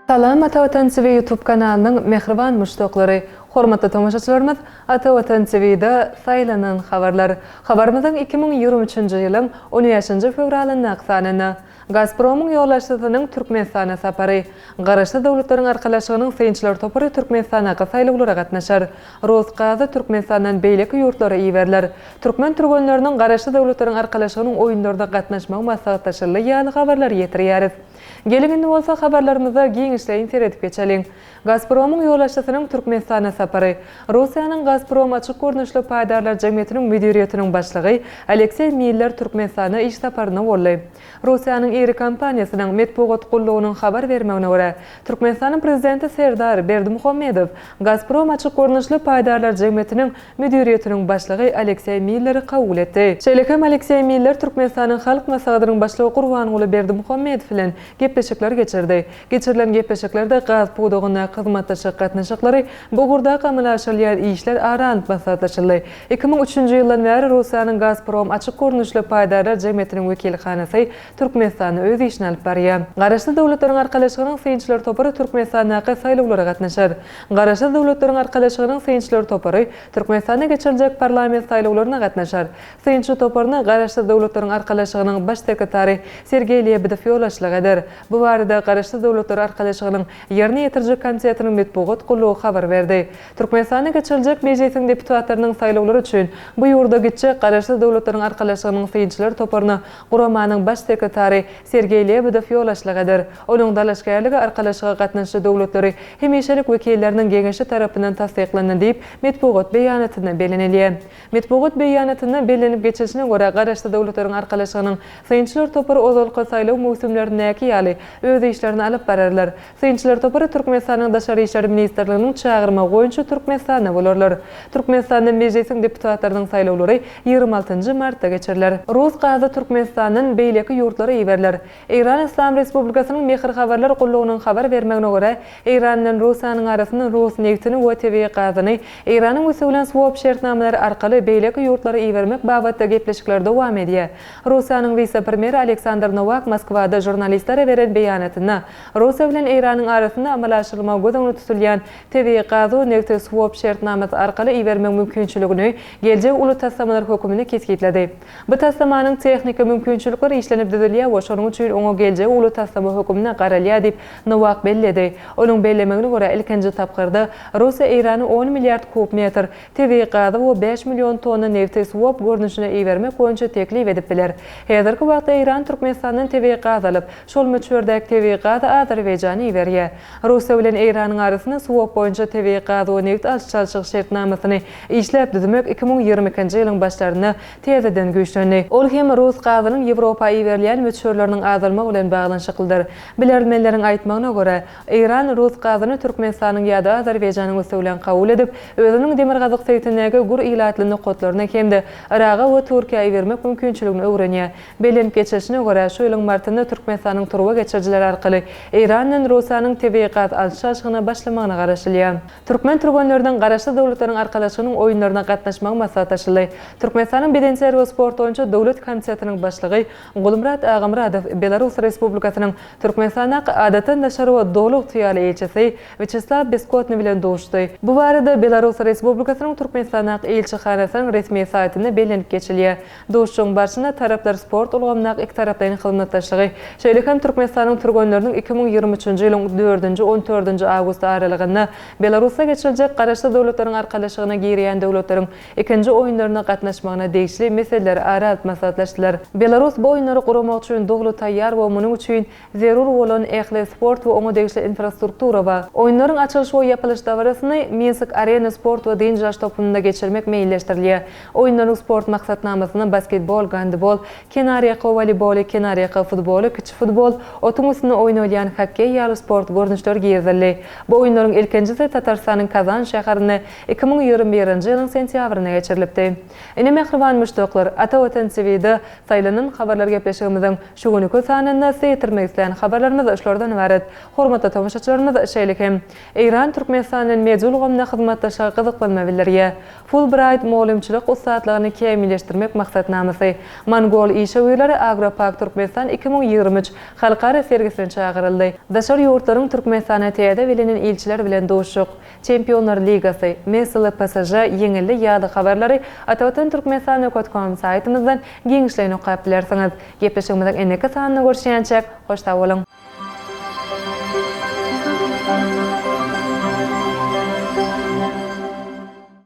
Salam Ata Watan TV YouTube kanalynyň mähriban muşdaklary! Hormatly tomaşaçylarymyz, Ata Watan TV-da saýlanan habarlar. Habarymyzyň 2023-nji ýylyň on bäşinji fewralyndaky sanynda. Gazpromyň ýolbaşçysynyň Türkmenistana sapary. Garaşsyz Döwletleriň Arkalaşygynyň synçylar topary Türkmenistandaky saýlawlara gatnaşar. Rus gazy Türkmenistandan beýleki ýurtlara iberiler. Türkmen türgenleriniň Garaşsyz Döwletleriň Arkalaşygynyň oýunlaryna gatnaşmagy maslahatlaşyldy ýaly habarlary ýetirýäris. Geliň indi bolsa habarlarymyza giňişleýin seredip geçeliň. Gazpromyň ýolbaşçysynyň Türkmenistana sapary. Russiýanyň Gazprom açyk görnüşli paýdarlar jemgyýetiniň müdiriýetiniň başlygy Alekseý Miller Türkmenistana iş saparynda boldy. Russiýanyň iri kompaniýasynyň metbugat gullugynyň habar bermegine görä, Türkmenistanyň Prezidenti Serdar Berdimuhamedow Gazprom açyk görnüşli paýdarlar jemgyýetiniň müdiriýetiniň başlygy Alekseý Milleri kabul etdi. Şeýle hem Alekseý Miller Türkmenistanyň Halk Maslahatynyň Başlygy Gurbanguly Berdimuhamedow bilen gepleşikler geçirdi. Geçirilen gepleşiklerde gaz pudagyndaky hyzmatdaşlyk gatnaşyklary, bu ugurdaky amala aşyrylýan işler ara alnyp maslahatlaşyldy. 2003-nji ýyldan bäri Russiýanyň Gazprom açyk görnüşli paýdarlar jemgyýetiniň wekilhanasy Türkmenistanda öz işini alyp barýar. Garaşsyz Döwletleriň Arkalaşygynyň synçylar topary Türkmenistandaky saýlawlara gatnaşar. Garaşsyz Döwletleriň Arkalaşygynyň synçylar topary Türkmenistanda geçiriljek parlament saýlawlaryna gatnaşar. Synçy toparyna Garaşsyz Döwletleriň Arkalaşygynyň Baş sekretary Sergeý Lebedew ýolbaşçylyk eder. Bu barada Garaşsyz Döwletler Arkalaşygynyň Ýerine ýetiriji komitetiniň metbugat gullugy habar berdi. Türkmenistanda geçiriljek Mejlisiň deputatlarynyň saýlawlary üçin bu ýurda gitjek Garaşsyz Döwletleriň Arkalaşygynyň synçylar toparyna guramanyň Baş sekretary Sergeý Lebedew ýolbaşçylyk eder. Onuň dalaşgärligi Arkalaşyga gatnaşyjy döwletleri hemişelik wekilleriniň Geňeşi tarapyndan tassyklandy diýip, metbugat beýanatynda bellenilýär. Metbugat beýanatynda bellenip geçilişine görä, Garaşsyz Döwletleriň Arkalaşygynyň synçylar topary ozalky saýlaw möwsümlerindäki ýaly öz işlerini alyp bararlar. Synçylar topary Türkmenistanyň Daşary işler ministrliginiň çagyrmagy boýunça Türkmenistanda bolarlar. Türkmenistanda Mejlisiň deputatlarynyň saýlawlary 26 nji martda geçiriler. Rus gazy Türkmenistandan beýleki ýurtlara iberiler. Eýran Yslam Respublikasynyň Mehr habarlar gullugynyň habar bermegine görä, Eýran bilen Russiýanyň arasynda rus nebtini we tebigy gazyny Eýranyň üsti bilen swop şertnamalary arkaly beýleki ýurtlara ibermek babatda gepleşikler dowam edýär. Russiýanyň wise-premýeri Aleksandr Nowak Moskwada žurnalistlere beren beýanatynda, Russiýa bilen Eýranyň arasynda amala aşyrylmagy göz öňünde tutulýan tebigy gazy we nebti swop şertnamasy arkaly ibermegiň mümkinçiligini geljegi uly taslamalar höküminde kesgitledi. Bu taslamanyň tehniki mümkinçilikleri işlenip düzülýär we şonuň üçin oňa geljegi uly taslama höküminde garalýar diýip, Nowak belledi. Onuň bellemegine görä, ilkinji tapgyrda Russiýa Eýrana on milliard kub metr tebigy gazy we bäş million tonna nebti swop görnüşinde ibermek boýunça teklip edip biler. Häzirki wagtda Eýran Türkmenistandan tebigy gaz alyp, şol möçberdäki tebigy gazy Azerbaýjana iberýär. Russiýa bilen Eýranyň arasynda swop boýunça tebigy gaz we nebit alyş-çalşyk şertnamasyny işläp düzmek 2022-nji ýylyň başlarynda täzeden güýçlendi. Ol hem rus gazynyň Ýewropa iberilýän möçberleriniň azalmagy bilen baglanyşyklydyr. Bilermenleriň aýtmagyna görä, Eýran rus gazyny Türkmenistanyň ýa-da Azerbaýjanyň üsti bilen kabul edip, özüniň demirgazyk sebitindäki gür ilatly nokatlaryna hem-de Yraga we Türkiýä ibermek mümkinçiligini öwrenýär. Bellenip geçilişine görä, şu ýylyň martynda Türkmenistanyň turba geçirijileri arkaly Eýran bilen Russiýanyň tebigy gaz alyş-çalşygyna başlamagyna garaşylýar. Türkmen türgenleriniň Garaşsyz Döwletleriň Arkalaşygynyň oýunlaryna gatnaşmagy maslahatlaşyldy. Türkmenistanyň Bedenterbiýe we sport boýunça döwlet komitetiniň başlygy Gulmyrat Agamyradow Belarus Respublikasynyň Türkmenistandaky Adatdan daşary we Doly ygtyýarly ilçisi Wýaçeslaw Beskotnyý bilen duşdy. Bu barada Belarus Respublikasynyň Türkmenistandaky ilçihanasynyň resmi saýtynda bellenip geçilýär. Duşuşygyň barşynda taraplar sport ulgamyndaky ikitaraplaýyn hyzmatdaşlygy, şeýle hem Türkmenistanyň türgenleriniň 2023-nji ýylyň dördünji, on dördünji awgusty aralygynda Belarusda geçiriljek Garaşsyz Döwletleriň Arkalaşygyna girýän döwletleriň ikinji oýunlaryna gatnaşmagyna degişli meseleleri ara alyp maslahatlaşdylar. Belarus bu oýunlary guramak üçin doly taýýar we munuň üçin Zerur bolan ähli sport we oňa degişli infrastruktura bar. Oýunlaryň açylyş we ýapylyş dabarasyny Minsk Arena sport we dynç alyş toplumynda geçirmek meýilleşdirilýär. Oýunlaryň sport maksatnamasyna basketbol, gandbol, kenarýaka woleýboly, kenarýaka futboly, kiçi futbol, otuň üstünde oýnalýan hokkeý ýaly sport görnüşleri girizildi. Bu oýunlaryň ilkinjisi Tatarystanyň. Tatarystanyň Kazan şäherinde 2021-nji ýylyň sentýabrynda geçirilipdi. Ine mähriban muşdaklar, Ata Watan TV-de Saýlanan habarlar gepleşigimiziň şu günüki sanynda size ýetirmek islän habarlarymyz şulardan ybarat. Hormatly tomaşaçylarymyz, şeýle hem, Eýran Türkmenistan bilen media ulgamynda hyzmatdaşlyga gyzyklanma bildirýär. Fulbraýt mugallymçylyk ussatlygyny kämilleşdirmek maksatnamasy, Mongol işewürleri Agropark Türkmenistan 2023 halkara sergisine çagyryldy. Daşary ýurtlaryň Türkmenistana täze bellenen ilçileri bilen duşuşyk. Çempionlar ligasy, Messili PSŽ ýeňildi ýaly habarlary Atavatan Türkmenistan nokot kom saýtymyzdan giňişleýin okap bilersiňiz. Gepleşigimiziň indiki sanynda görüşýänçäk, hoş sag boluň!